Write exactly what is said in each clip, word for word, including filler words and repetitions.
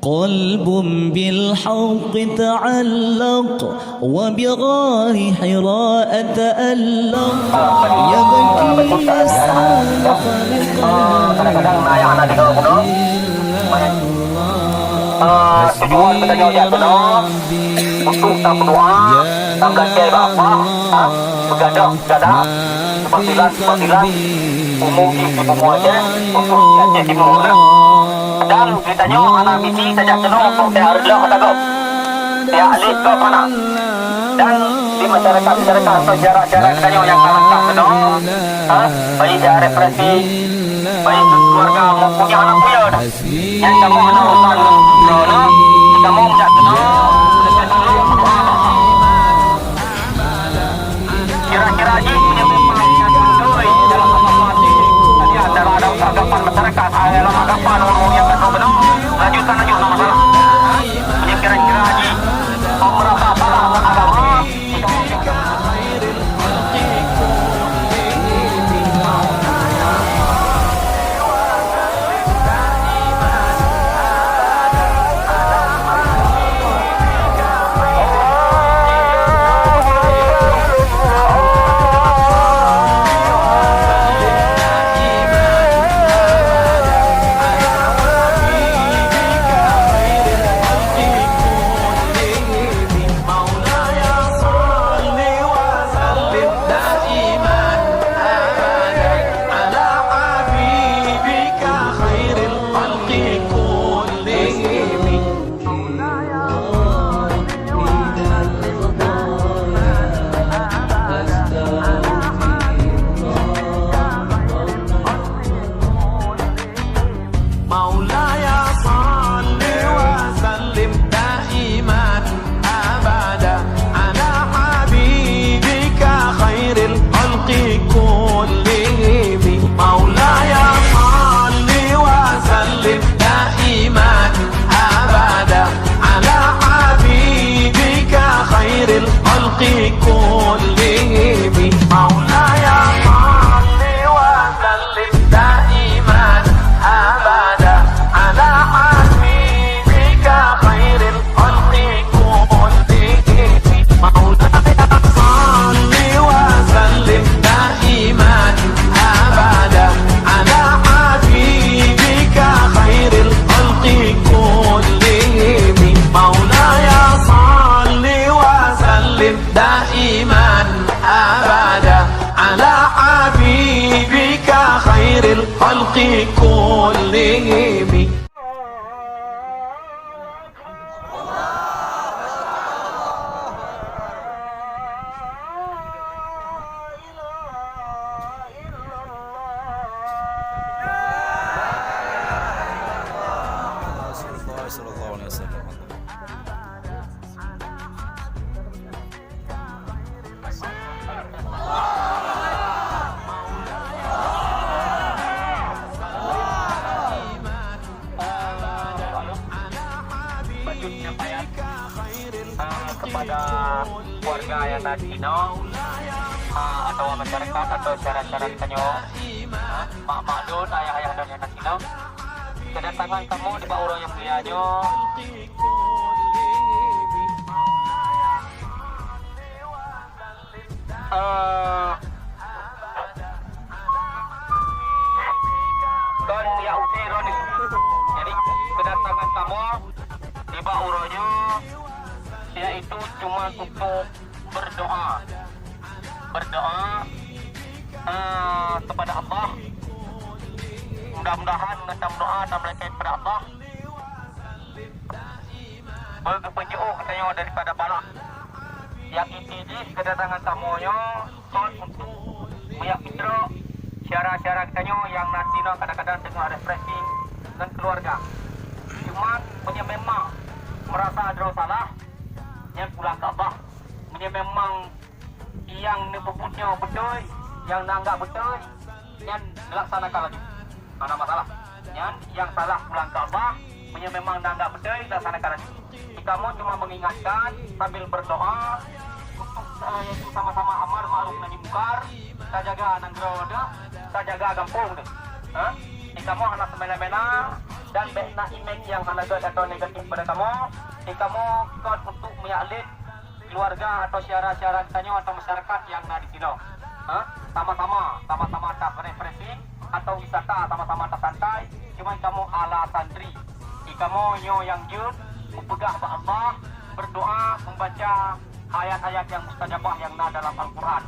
قلب بالحق تعلق وبغار حراء تألق يبكي يسعى لخلق الله إلا الله حسبي ربي. Untuk tameudoa, tameugaséh bak Allah, ha, meugadôh, meugadôh, keubangkitan, keubangkitan, umum di Timur Aceh, untuk di Aceh Timur. Dan geutanyoe hana misi tajak keunoe untuk tiap reulôh ata gob, tiap lé gob hana. Dan di masyarakat-masyarakat atau syara-syara geutanyoe nyang ka langkah keunoe, ha, baik nyang represi, baik keluarga maupun nyang hana peue dah. Nyang kamoe hana urusan droeneuh, kamoe meudak keunoe, kira-kira jih meunyoe memang nyan beutôi dalam anggapan, tadi antara dalam anggapan masyarakat, dalam anggapan ureueng nyang ka keunoe, laju tan laju na masalah. Meunyoe kira-kira jih meurasa salah agama, مولاي صل وسلم دائما أبدا على حبيبك خير الخلق كلهم. مولاي صل وسلم دائما أبدا على حبيبك خير الخلق كلهم. مولاي صل وسلم دائما أبدا على حبيبك خير الخلق كلهم. مولاي صل وسلم دائما أبدا على حبيبك خير الخلق كلهم. مولاي صل وسلم دائما أبدا على حبيبك خير الخلق كلهم. Bacut nyampaian, ah, kepada keluarga yang na di sinoe, ah, atawa masyarakat atau syara-syara geutanyoe, ah, mak-mak lôn, ayah-ayah lôn nyang na di sinoe. Kedatangan kamoe nibak uroe nyang mulia nyoe, eh, kon jak use droeneuh. Jadi, kedatangan kamoe nibak uroe nyoe, yaitu cuma untuk berdoa. Berdoa, eh, kepada Allah. Mudah-mudahan ngon tameudoa, tameulakée kepada Allah, beugeupeujeuôh geutanyoe daripada balak. Nyang inti jih kedatangan kamoe nyoe kon untuk meuyak pitrok syara-syara geutanyoe nyang na sinoe kadang-kadang teungoh refreshing ngon keuluwarga. Cuma meunyoe memang meurasa droe salah, nyan pulang keu Allah. Meunyoe memang nyang neupeubuet nyoe beutôi, nyang neuanggap beutôi, nyan neulaksanakan laju. Hana masalah. Nyan nyang salah pulang keu Allah, meunyoe memang neuanggap beutôi, neulaksanakan laju. Kamoe cuma mengingatkan sambil berdoa untuk, eh, sama-sama amar ma'ruf nahi mungkar, tajaga nanggroe deuh, tajaga gampông deuh. Ha? Kamoe hana semena-mena Dan bèk na imej nyang hana gèt atau negatif pada kamoe. Di kamoe kon untuk meuyak lét keluarga atau syedara-syedara geutanyoe atau masyarakat nyang na di sinoe. Ha? Sama-sama, sama-sama ta refreshing atau wisata, sama-sama ta santai. Cuma kamoe ala santri. Di kamoe nyoe nyang jeuet, meupeugah bak Allah, berdoa, membaca ayat-ayat yang mustajabah yang na dalam Al-Quran.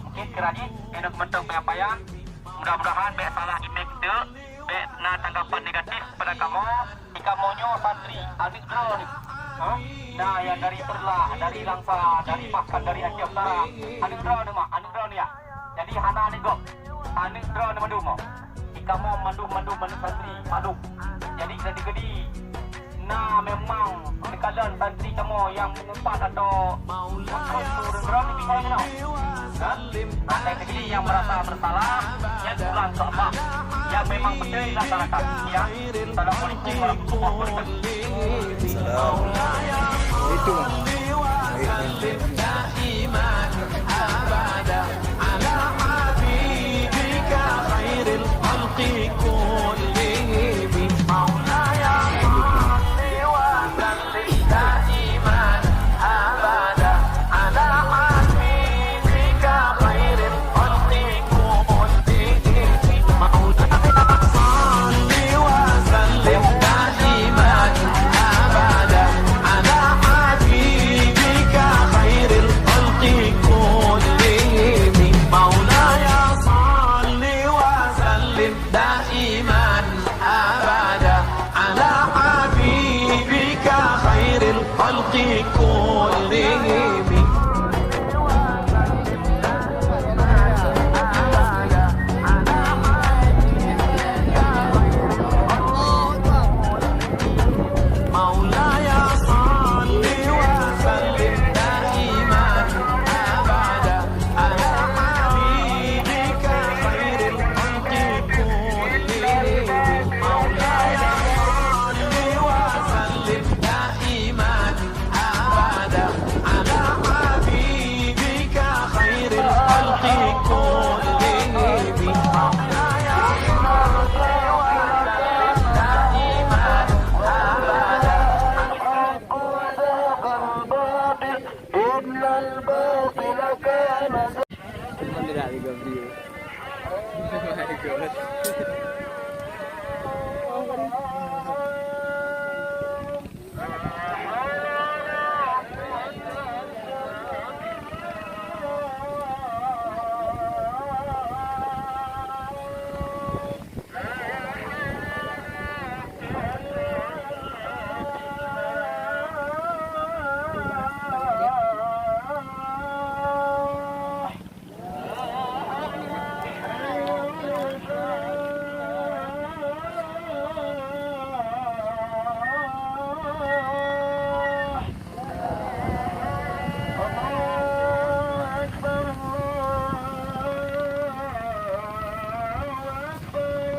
Mungkin kira jih, keuneuk mantong penyampaian. Mudah-mudahan bèk salah imej teuk, bèk na tanggapan negatif pada kamoe. Di kamoe nyoe santri, aneuk droeneuh. Ha? Na nyang dari Peureulak, dari Langsa, dari bahkan dari Aceh Utara. Aneuk droeneuh mak, aneuk droeneuh ya. Jadi hana aneuk gob. Aneuk droeneuh mandum. Di kamoe mandum-mandum aneuk santri, mandum. Jadi keudéh-keudéh na memang teukalon santri kamoe nyang meungupat atau meukhon ureueng droeneuh bingong inoe. Ha? Andai keudéh nyang merasa bersalah, nyan pulang keu Allah. Nyang memang beutôi laksanakan. Ya. Assalamualaikum warahmatullahi wabarakatuh. Salam. Itu.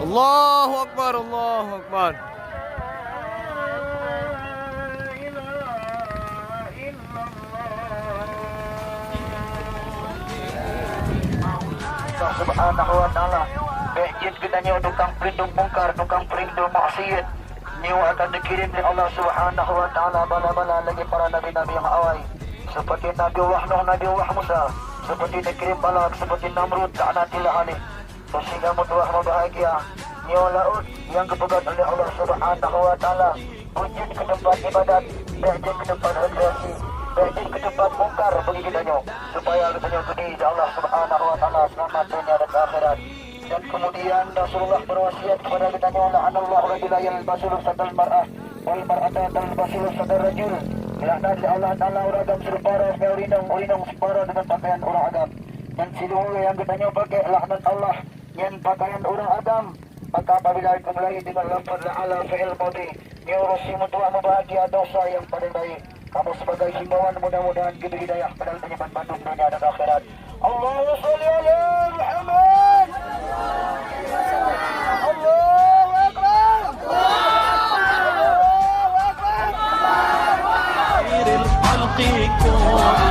Allahu Akbar, Allahu Akbar. Allah Subhanahu wa Ta'ala, bèk jeuet geutanyoe tukang peurintah mungkar, tukang peurintah maksiat. Nyoe akan geukirém lé Allah Subhanahu wa Ta'ala bala-bala lagèe para nabi-nabi nyang awai, seperti Nabi Allah Nuh, Nabi Allah Musa, seperti geukirém bala seperti Namrud, laknatillah alaih. Sehingga meutuah meubahagia, nyoe laôt nyang geupeugöt lé Allah Subhanahu wa Ta'ala, bèk jeuet keu teumpat ibadat, bèk jeuet keu teumpat rekreasi, bèk jeuet keu teumpat mungkar bagi geutanyoe, supaya geutanyoe geudi lé Allah Subhanahu wa Ta'ala seulamat donya dan akhirat. Dan kemudian Rasulullah berwasiat kepada geutanyoe, "La'anallahu rajula yalbasul sadal mar'ah, wal mar'ata talbasul sadar rajul." Laknat lé Allah Ta'ala ureueng agam seupara deungon ureueng inong, ureueng inong seupara deungon pakaian ureueng agam. Dan si luhue nyang geutanyoe paké laknat Allah nyan pakaian ureueng agam. Maka apabila geumulai deungon lafaz la'ala fi'il madhi, nyoe uroe meutuah meubahagia dosa nyang paleng baik. Kamoe sebagai himbauan mudah-mudahan geubri hidayah padahai tanyoe ban bandum donya dan akhirat. Allahumma shalli ala Muhammad. Allahu Akbar. Allahu Akbar. Khairil khalqi kulli